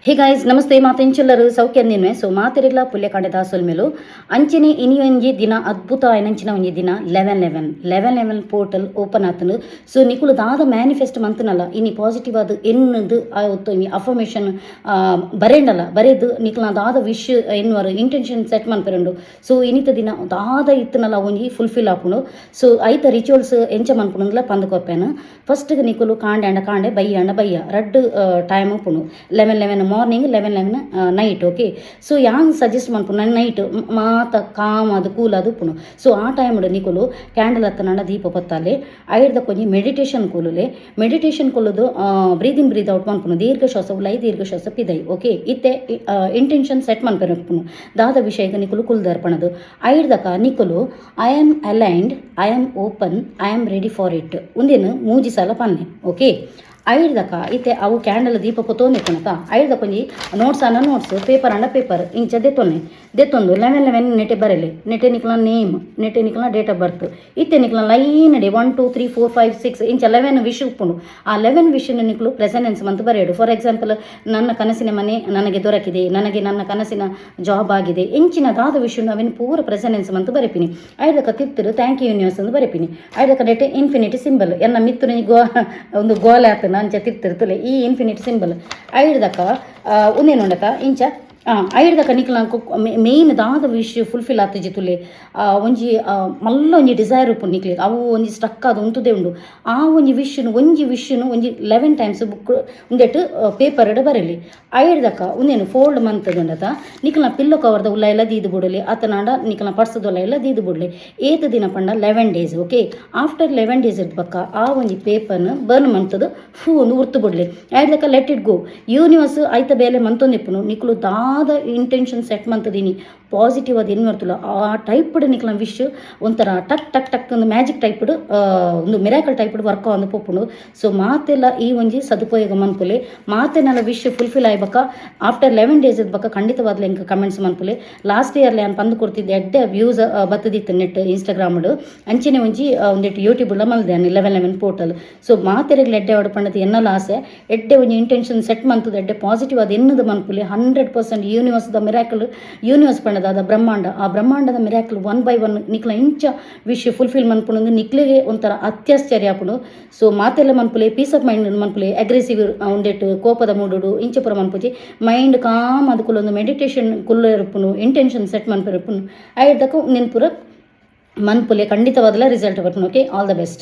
Hey guys, namaste. ಮಾತೆಂಚೆಲ್ಲರು ಸೌಖ್ಯಂದಿನ್ವೆ. ಸೊ ಮಾತೆರೆಗ್ಲ ಪುಲ್ಯಕಾಂಡೆ ದಾಸೊಲ್ಮೆಲು. ಅಂಚನೆ ಇನಿ ಒಂಜಿ ದಿನ ಅದ್ಭುತ ಆಯಿನಂಚಿನ ಒಂಜಿ ದಿನ. 11 11 11 11 ಪೋರ್ಟಲ್ ಓಪನ್ ಆತುಂಡು. ಸೊ ನಿಕುಲು ದಾದ ಮ್ಯಾನಿಫೆಸ್ಟ್ ಮಂತನಲ್ಲ, ಇನಿ ಪಾಸಿಟಿವ್ ಆದ್ ಎನ್ನುದು ಒಂಜಿ ಅಫರ್ಮೇಷನ್ ಬರೇಂಡಲ್ಲ, ಬರೆದು ನಿಕುಲ್ನ ದಾದ ವಿಶ್ ಎನ್ನುವರು, ಇಂಟೆನ್ಷನ್ ಸೆಟ್ ಮನ್ಪೆರುಂಡು. ಸೊ ಇನಿತ ದಿನ ದಾದ ಇತ್ತನಲ್ಲ, ಒಂಜಿ ಫುಲ್ಫಿಲ್ ಆಪುಂಡು. ಸೊ ಐತ ರಿಚುವಲ್ಸ್ ಎಂಚ ಮನ್ಪುಂಡುಂದ್ಲ ಪಂದ್ ಕೊರ್ಪೇನು. ಫಸ್ಟ್ ನಿಕುಲು ಕಾಂಡೆ ಆಂಡ ಕಾಂಡೆ, ಬಯ್ಯ ಆಂಡ ಬಯ್ಯ, ರಡ್ಡ್ ಟೈಮ್ ಉಪ್ಪುಂಡು, 11 11 morning, 11 11 night, okay? So ಯಾನ್ ಸಜೆಸ್ಟ್ ಮನ್ಪುನ ನೈಟ್ ಮಾತ ಕಾಮ್ ಅದು ಕೂಲ್ ಅದು ಉಪ್ಪುಂಡು. ಸೊ ಆ ಟೈಮ್ ನಿಕುಲು ಕ್ಯಾಂಡಲ್ ಹತ್ತನಾಂಡ ದೀಪ ಪತ್ತಾಲೆ, ಐಡ್ದ ಒಂಜಿ ಮೆಡಿಟೇಷನ್ ಕುಲ್ಲುಲೆ. ಮೆಡಿಟೇಷನ್ ಕುಲ್ಲುದು breathe in, breathe out ಮನ್ಪುನು. ದೀರ್ಘ ಶ್ವಾಸ ಉಲೈ, ದೀರ್ಘ ಶ್ವಾಸ ಪಿದೈ, ಓಕೆ? ಇತ್ತೆ ಇಂಟೆನ್ಷನ್ ಸೆಟ್ ಮನ್ಪೆರೆ ಉಪ್ಪುನು, ದಾದ ವಿಷಯಕ್ಕೆ ನಿಕುಲು ಕುಲ್ದರ್ಪಣದು. ಐಡ್ದಕ ನಿಕುಲು "I am aligned, I am open, I am ready for it" ಉಂದೆನ್ ಮೂಜಿ ಸಲ ಪನ್ನೆ, ಓಕೆ? ಐಡ್ದಕ ಇತ್ತೆ ಅವು ಕ್ಯಾಂಡಲ್ ದೀಪ ಪೊತ್ತೊಂದಿಪ್ಪುನತ. ಐಡ್ದಕ ಒಂಜಿ ನೋಟ್ಸ್ ಆಂಡ ನೋಟ್ಸ್, ಪೇಪರ್ ಆಂಡ ಪೇಪರ್, ಇಂಚ ದೆತ್ತೊನ್ನೆ. ದೆತ್ತೊಂದು 11 11 ನೆಟೆ ಬರೆಲೆ. ನೆಟೆ ನಿಕ್ಲ ನೇಮ್, ನೆಟೆ ನಿಕ್ಲ date of birth. ಇತ್ತೆ ನಿಕ್ಲ ಲೈನ್ ಡೆ 1 2 3 4 5 6 ಇಂಚ 11 ವಿಶ್ ಉಪ್ಪುಂಡು. ಆ 11 ವಿಶ್ ನಿಕ್ಲು ಪ್ರೆಸೆಂಟ್ ಮಂತ್ ಬರೆಯಡು. ಫಾರ್ ಎಕ್ಸಾಂಪಲ್, ನನ್ನ ಕನಸಿನ ಮನೆ ನನಗೆ ದೊರಕಿದೆ, ನನಗೆ ನನ್ನ ಕನಸಿನ ಜಾಬ್ ಆಗಿದೆ, ಎಂಚಿನ ದಾದ ವಿಶ್ ಅವೆನ್ ಪೂರ ಪ್ರೆಸೆಂಟ್ ಮಂತ್ ಬರೆಪಿನಿ. ಐದಕ ತಿತ್ತರು thank you universe ಅಂತ ಬರೆಪಿನಿ. ಐದಕ ನೆಟೆ ಇನ್ಫಿನಿಟಿ ಸಿಂಬಲ್, ಎನ್ನ ಮಿತ್ತು ಗೋ ಒಂದು ಗೋಲೆ ಆತನ ಅಂಚ ತಿತ್ತಿರ್ತಲೆ ಈ ಇನ್ಫಿನಿಟಿ ಸಿಂಬಲ್. ಐಡ್ದಕ ಉಂದೇನುಂಡತ ಇಂಚ ಐಡ್ದಕ ನಿಕ್ಲ ಮೇನ್ ದಾದ ವಿಶ್ ಫುಲ್ಫಿಲ್ ಆತುಜಿ ತುಲೆ, ಒಂಜಿ ಮಲ್ಲ ಒಂಜಿ ಡಿಸೈರ್ ಉಪ್ಪುಂಡು ನಿಕ್ಲೆಗ್, ಅವು ಒಂಜಿ ಸ್ಟಕ್ ಆದ್ ಉಂತುದೇ ಉಂಡು. ಆ ಒಂಜಿ ವಿಶ್ನು, ಒಂಜಿ ವಿಶ್ನು ಒಂಜಿ 11 ಟೈಮ್ಸ್ ಬುಕ್ ಉಂದೆಟ್ ಪೇಪರ್ಡ್ ಬರೆಲಿ. ಐಡ್ದಕ ಉಂದೇನು ಫೋಲ್ಡ್ ಮಂತುಂಡತ ನಿಕ್ಲ್ನ ಪಿಲ್ಲೋ ಕವರ್ದ ಉಲ್ಲ ದೀದ್ ಬುಡಲಿ, ಅತನಾಂಡ ನಿಕ್ಲ್ನ ಪರ್ಸದ ಉಲ್ಲ ದೀದ್ ಬುಡ್ಲಿ. ಏತ್ ದಿನ ಪಂಡ 11 days, okay? After 11 days ಬೊಕ್ಕ ಆ ಒಂಜಿ ಪೇಪರ್ನ ಬರ್ನ್ ಮಂತುದು ಫೂ ಒಂದು ಉರ್ತು ಬುಡ್ಲಿ. ಐಡ್ದಕ let it go. Universe ಐತ ಬೇಲೆ ಮಂತೊಂದಿಪ್ಪುನು. ನಿಕುಲು ದಾದ ಇಂಟೆನ್ಷನ್ ಸೆಟ್ ಮಂತುದೀನಿ, ಪಾಸಿಟಿವ್ ಅದು ಏನು ಬರ್ತಲ್ಲ, ಆ ಟೈಪ್ಡ್ ನಿಕ್ಲ ವಿಶ್ ಒಂಥರ ಟಕ್ ಟಕ್ ಟಕ್ ಒಂದು ಮ್ಯಾಜಿಕ್ ಟೈಪ್ಡ್, ಒಂದು ಮಿರಾಕಲ್ ಟೈಪ್ಡ್ ವರ್ಕ್ ಆವೊಂದು ಪೋಪುಂಡು. ಸೊ ಮಾತೆಲ್ಲ ಈ ಒಂಜಿ ಸದುಪಯೋಗ ಮನ್ಪುಲೆ. ಮಾತೆನೆಲ್ಲ ವಿಶ್ ಫುಲ್ಫಿಲ್ ಆಯ್ಬಕ ಆಫ್ಟರ್ 11 ಡೇಸ್ ಬೊಕ್ಕ ಖಂಡಿತವಾದ್ಲ ಎಂಕ್ ಕಮೆಂಟ್ಸ್ ಮನ್ಪುಲೆ. ಲಾಸ್ಟ್ ಇಯರ್ ಯಾನ್ ಪಂದ್ ಕೊರ್ತಿದ್ದೆ, ಎಡ್ಡೆ ವ್ಯೂಸ್ ಬತ್ತದಿತ್ತು ನೆಟ್ ಇನ್ಸ್ಟಾಗ್ರಾಮ್ಡ್. ಅಂಚನೆ ಒಂಜಿ ಒಂದಿಟ್ಟು ಯೂಟ್ಯೂಬ್ ಮಲ್ದೆ 11 11 ಪೋರ್ಟಲ್. ಸೊ ಮಾತೆರೆಗ್ಲ ಎಡ್ಡೆ ಆವಡ್ ಪಂಡದು ಎನ್ನಲ ಆಸೆ. ಎಡ್ಡೆ ಒಂಜಿ ಇಂಟೆನ್ಷನ್ ಸೆಟ್ ಮಂತುದು ಎಡ್ಡೆ ಪಾಸಿಟಿವ್ ಅದು ಎನ್ನದು ಮನ್ಪುಲೆ. 100% ಯೂನಿವರ್ಸ್ ದ ಮಿರಾಕಲ್. ಯೂನಿವರ್ಸ್ ಪಂಡದ ಬ್ರಹ್ಮಾಂಡ. ಆ ಬ್ರಹ್ಮಾಂಡದ miracle one by one ನಿಕ್ಲ ಇಂಚ ವಿಶ್ ಫುಲ್ಫಿಲ್ ಮನ್ಪುಂಡು, ನಿಕ್ಲೆಗೆ ಒಂಥರ ಅತ್ಯಾಶ್ಚರ್ಯ ಆಪುಂಡು. ಸೊ ಮಾತೆಲ್ಲ ಮನ್ಪುಲೆ, piece of mind ಮನ್ಪುಲೆ. Aggressive ಉಂದೆಟ್ ಕೋಪದ ಮೂಡುಡು ಇಂಚಪುರ ಮನ್ಪುಜಿ. ಮೈಂಡ್ ಕಾಮ್ ಅದು ಒಂದು ಮೆಡಿಟೇಷನ್ ಕುಲ್ಲ ಇರುಪ್ಪುನು, ಇಂಟೆನ್ಷನ್ ಸೆಟ್ ಮನ್ಪಿರುಪ್ಪುನು. ಐಡ್ದಕ್ಕ ನೆನ್ಪುರ ಮನ್ಪುಲೆ, ಖಂಡಿತವಾದಲ ರಿಸಲ್ಟ್ ಬರ್ಪುಂಡು. Okay, all the best.